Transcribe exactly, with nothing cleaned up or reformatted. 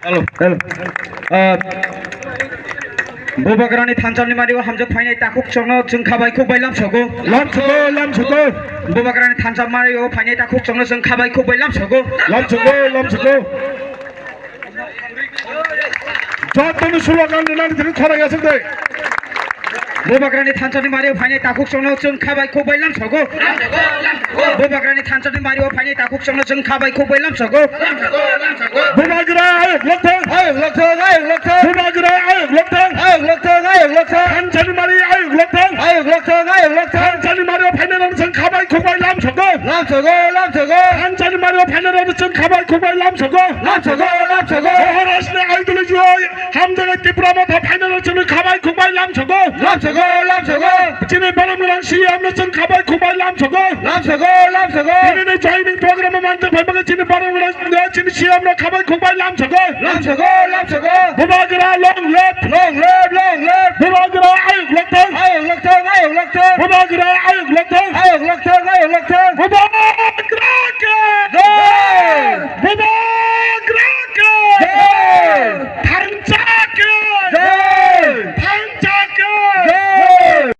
Hello, hello. Ah, Bubagrani thansa ni mari o hamjak phainai takhuk chongno chwng khabai khuk bai lamsogo. Lamsogo, lamsogo. Bubagrani thansa mari o phainai takhuk chongno chwng khabai khuk bai lamsogo. Lamsogo, lamsogo. Jotono slogan rinani thani khorang yasuk dai. Bubagrani thansa ni mari o phainai takhuk chongno chwng khabai khuk bai lamsogo. Bubagrani thansa ni mari o phainai takhuk chongno chwng khabai khuk bai lamsogo. Bubagra ayuk lokthang. Ayuk lokthang, ayuk lokthang. Bubagra ayuk lokthang. Ayuk lokthang, ayuk lokthang. Thansa ni mari ayuk lokthang. Ayuk lokthang, ayuk lokthang. Thansa ni mari o phainai rok chwng khabai khuk bai lamsogo. Lamsogo, lamsogo. Thansa ni mari o phainai rok chwng khabai khuk bai lamsogo. Lamsogo, lamsogo. Maharaj ni ideology o hamjak Tipra Motha phainai rok chwng khabai khuk bai lamsogo. Lamsogo, lamsogo. Chini borok rang C M no chwng khabai khuk bai lamsogo. Lamsogo, lamsogo. Tini ni joining program o manjak phai bagwi chini borok rang chini C M no khabai khuk bai lamsogo. Lamsogo, lamsogo. Bubagra long live. Long live, long live. Bubagra ayuk lokthang. Ayuk lokthang, ayuk lokthang. Bubagra ayuk lokthang.